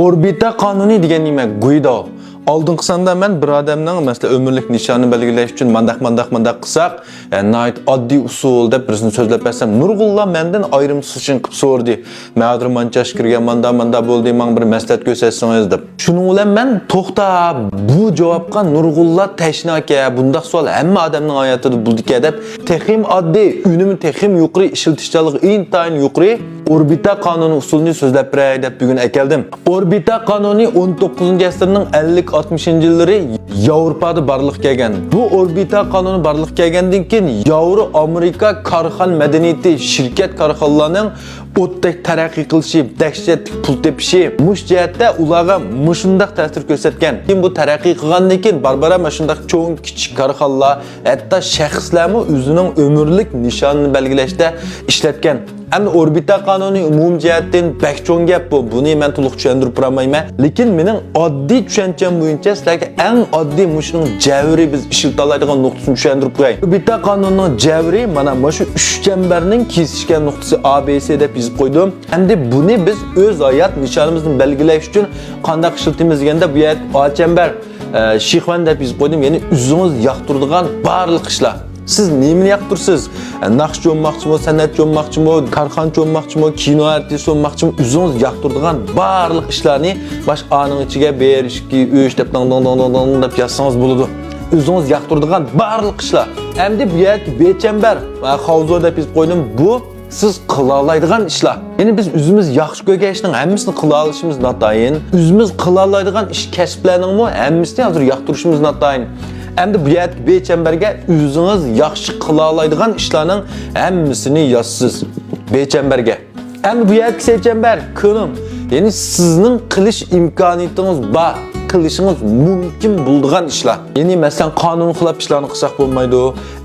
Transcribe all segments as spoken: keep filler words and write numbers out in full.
ئوربىتا قانۇنى دېگەن نېمە؟ گۇيداۋ. ئالدىنقى ساندا مەن بىر ئادەمنىڭ، مەسىلەن، ئۆمۈرلۈك نىشانىنى بەلگىلەش ئۈچۈن مانداق، مانداق، مانداق قىلساق، ئە، ناھايىتى ئاددىي ئۇسۇل دەپ بىرسىنى سۆزلەپ بەرسەم، نۇرغۇنلار مەندىن ئايرىم سېشن قىلىپ سورىدى. مەن ھازىر مانچە ياش كىرگەن، ماندا، ماندا بولدى، ماڭا بىر مەسلىھەت كۆرسەتسىڭىز دەپ. شۇنىڭ بىلەن مەن، توختا، بۇ جاۋابقا نۇرغۇنلار تەشناكەن، بۇنداق سوئال ھەممە ئادەمنىڭ ھاياتىدا بولىدىكەن دەپ، تېخىمۇ ئاددىي، ئۈنۈمى تېخىمۇ يۇقىرى، ئىشلىتىشچانلىقى ئىنتايىن يۇقىرى ئوربىتا قانۇنى ئۇسۇلىنى سۆزلەپ بېرەي دەپ بۈگۈن ئەكەلدىم. ئوربىتا قانۇنى ئون توققۇزىنچى ئەسىرنىڭ ئەللىك، ئاتمىشىنچى يىللىرى ياۋروپادا بارلىققا كەلگەن. بۇ ئوربىتا قانۇنى بارلىققا كەلگەندىن كېيىن ياۋرو ئامېرىكا كارخانا مەدەنىيىتى، شىركەت كارخانىلارنىڭ ئوتتەك تەرەققىي قىلىشى، دەھشەتلىك پۇل تېپىشى، مۇشۇ جەھەتتە ئۇلارغا مۇشۇنداق تەسىر كۆرسەتكەن. كېيىن بۇ تەرەققىي قىلغاندىن كېيىن بارا-بارا مۇشۇنداق چوڭ، كىچىك كارخانىلار، ھەتتا شەخسلەرمۇ ئۆزىنىڭ ئۆمۈرلۈك نىشانىنى بەلگىلەشتە ئىشلەتكەن. ئەمدى ئوربىتا قانۇنى ئومۇمىي جەھەتتىن بەك چوڭ گەپ بۇ. بۇنى مەن تولۇق چۈشەندۈرۈپ بېرەلمەيمەن. لېكىن مېنىڭ ئاددىي چۈشەنچەم بويىچە سىلەرگە ئەڭ ئاددىي مۇشۇنىڭ جەۋھىرى بىز ئىشلىتالايدىغان نۇقتىسىنى چۈشەندۈرۈپ قوياي. ئوربىتا قانۇنىنىڭ جەۋھىرى مانا مۇشۇ ئۈچ چەمبەرنىڭ كېسىشكەن نۇقتىسى ئا بى سى دەپ يېزىپ قويدۇم. ئەمدى بۇنى بىز ئۆز ھايات نىشانىمىزنى بەلگىلەش ئۈچۈن قانداق ئىشلىتىمىز دېگەندە، بۇ يەردە ئا چەمبەر، ئە، شىخۇەن دەپ يېزىپ قويدۇم. يەنى ئۆزىڭىز ياقتۇرىدىغان بارلىق ئىشلار. سىز نېمىنى ياقتۇرىسىز؟ ئە، ناخشىچى بولماقچىمۇ، سەنئەتچى بولماقچىمۇ، كارخانىچى بولماقچىمۇ، كىنو ئارتىسى بولماقچىمۇ، ئۆزىڭىز ياقتۇرىدىغان بارلىق ئىشلارنى باش ئانىڭ ئىچىگە بىر، ئىككى، ئۈچ دەپ داڭ داڭ داڭ داڭ داڭ دەپ يازسىڭىز بولىدۇ. ئۆزىڭىز ياقتۇرىدىغان بارلىق ئىشلار. ئەمدى بۇ يەردىكى بې چەمبەر، ئە، خاۋزو دەپ يېزىپ قويدۇم. بۇ سىز قىلالايدىغان ئىشلار. يەنى بىز ئۆزىمىز ياخشى كۆرگەن ئىشنىڭ ھەممىسىنى قىلالايشىمىز ناتايىن. ئۆزىمىز قىلالايدىغان ئىش، كەسىپلەرنىڭمۇ ھەممىسىنى ھازىر ياقتۇرۇشىمىز ناتايىن. ئەمدى بۇ يەردىكى بې چەمبەرگە ئۆزىڭىز ياخشى قىلالايدىغان ئىشلارنىڭ ھەممىسىنى يازىسىز. بې چەمبەرگە. ئەمدى بۇ يەردىكى سې چەمبەر، كۆنۈڭ. يەنى سىزنىڭ قىلىش ئىمكانىيىتىڭىز بار، قىلىشىڭىز مۇمكىن بولىدىغان ئىشلار. يەنى مەسىلەن، قانۇن خىلاپ ئىشلارنى قىلساق بولمايدۇ.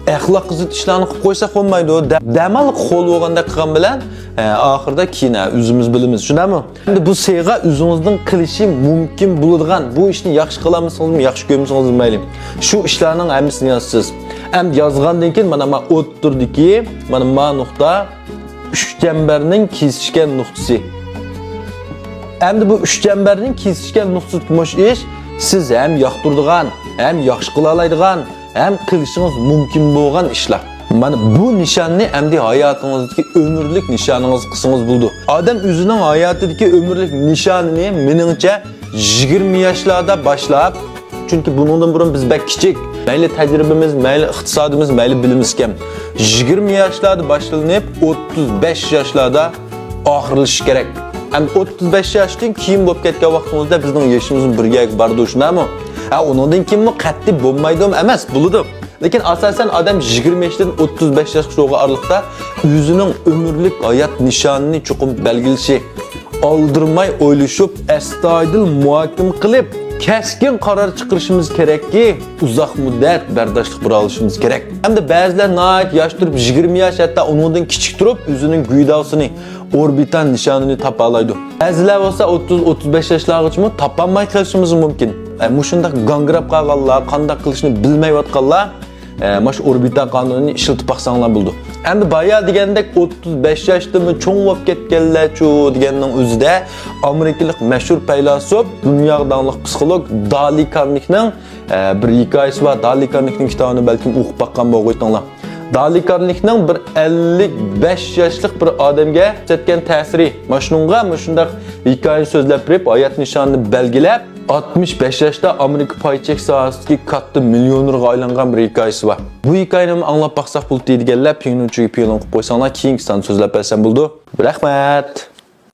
ئەخلاققا زىت ئىشلارنى قىلىپ قويساق بولمايدۇ. دە-، دەماللىق خول بولغاندەك قىلغان بىلەن، ئە، ئاخىرىدا كېيىن، ئە، ئۆزىمىز بىلىمىز. شۇنداقمۇ؟ ئەمدى بۇ سېغا ئۆزىڭىزنىڭ قىلىشى مۇمكىن بولىدىغان، بۇ ئىشنى ياخشى قىلالمىسىڭىزمۇ، ياخشى كۆرمىسىڭىزمۇ مەيلى. شۇ ئىشلارنىڭ ھەممىسىنى يازىسىز. ئەمدى يازغاندىن كېيىن مانا ما ئوتتۇرىدىكى، مانا ما نۇقتا، ئۈچ چەمبەرنىڭ كېسىشكەن نۇقتىسى. ئەمدى بۇ ئۈچ چەمبەرنىڭ كېسىشكەن نۇقتىسى مۇشۇ ئىش، سىز ھەم ياقتۇرىدىغان، ھەم ياخشى قىلالايدىغان، ھەم قىلىشىڭىز مۇمكىن بولغان ئىشلار. مانا بۇ نىشاننى ئەمدى ھاياتىڭىزدىكى ئۆمۈرلۈك نىشانىڭىز قىلسىڭىز بولىدۇ. ئادەم ئۆزىنىڭ ھاياتىدىكى ئۆمۈرلۈك نىشانىنى، مېنىڭچە، يىگىرمە ياشلاردا باشلاپ، چۈنكى بۇنىڭدىن بۇرۇن بىز بەك كىچىك، مەيلى تەجرىبىمىز، مەيلى ئىقتىسادىمىز، مەيلى بىلىمىز كەم. يىگىرمە ياشلاردا باشلىنىپ، ئوتتۇز بەش ياشلاردا ئاخىرلىشىش كېرەك. ئەمدى ئوتتۇز بەش ياشتىن كېيىن بولۇپ كەتكەن ۋاقتىمىزدا بىزنىڭ يېشىمىز بىر يەرگە بارىدۇ، شۇنداقمۇ؟ ھە، ئۇنىڭدىن كېيىنمۇ قەتئىي بولمايدۇ ئەمەس، بولىدۇ. لېكىن ئاساسەن ئادەم يىگىرمە ياشتىن ئوتتۇز بەش ياشقىچە بولغان ئارىلىقتا ئۆزىنىڭ ئۆمۈرلۈك ھايات نىشانىنى چوقۇم بەلگىلىشى، ئالدىرىماي ئويلىشىپ، ئەستايىدىل مۇھاكىمە قىلىپ، كەسكىن قارار چىقىرىشىمىز كېرەككى، ئۇزاق مۇددەت بەرداشلىق بېرەلىشىمىز كېرەك. ھەمدە بەزىلەر ناھايىتى ياش تۇرۇپ، يىگىرمە ياش، ھەتتا ئۇنىڭدىن كىچىك تۇرۇپ، ئۆزىنىڭ گۇيداۋسىنى، ئوربىتا نىشانىنى تاپالايدۇ. بەزىلەر بولسا ئوتتۇز، ئوتتۇز بەش ياشلارغىچىمۇ تاپالماي قېلىشىمىز مۇمكىن. ئە، مۇشۇنداق گاڭگىراپ قالغانلار، قانداق قىلىشنى بىلمەيۋاتقانلار، ئە، ماش ئوربىتا قانۇنىنى ئىشلىتىپ باقساڭلار بولىدۇ. ئەمدى بايا دېگەندەك ئوتتۇز بەش ياشتىنمۇ چوڭ بولۇپ كەتكەنلەرچۇ دېگەننىڭ ئۆزىدە ئامېرىكىلىق مەشھۇر پەيلاسوپ، دۇنياغا داڭلىق پسىخولوگ دالى كارنېگنىڭ، ئە، بىر ھېكايىسى بار. دالى كارنېگنىڭ كىتابىنى بەلكىم ئوقۇپ باققان بولغۇيتۇڭلار. دالى كارنېگنىڭ بىر ئەللىك بەش ياشلىق بىر ئادەمگە كۆرسەتكەن تەسىرى، ماشۇنىڭغا مۇشۇنداق ھېكايىنى سۆزلەپ بېرىپ، ھايات نىشانىنى بەلگىلەپ، ئاتمىش بەش ياشتا ئامېرىكا پاي چېك ساھەسىدىكى كاتتا مىليونېرغا ئايلانغان بىر ھېكايىسى بار. بۇ ھېكايىنىمۇ ئاڭلاپ باقساق بولىدۇ دېگەنلەر پىڭنىڭچۈگە پىڭلىڭ قىلىپ قويساڭلار، كېيىنكى ساندا سۆزلەپ بەرسەم بولىدۇ. رەھمەت.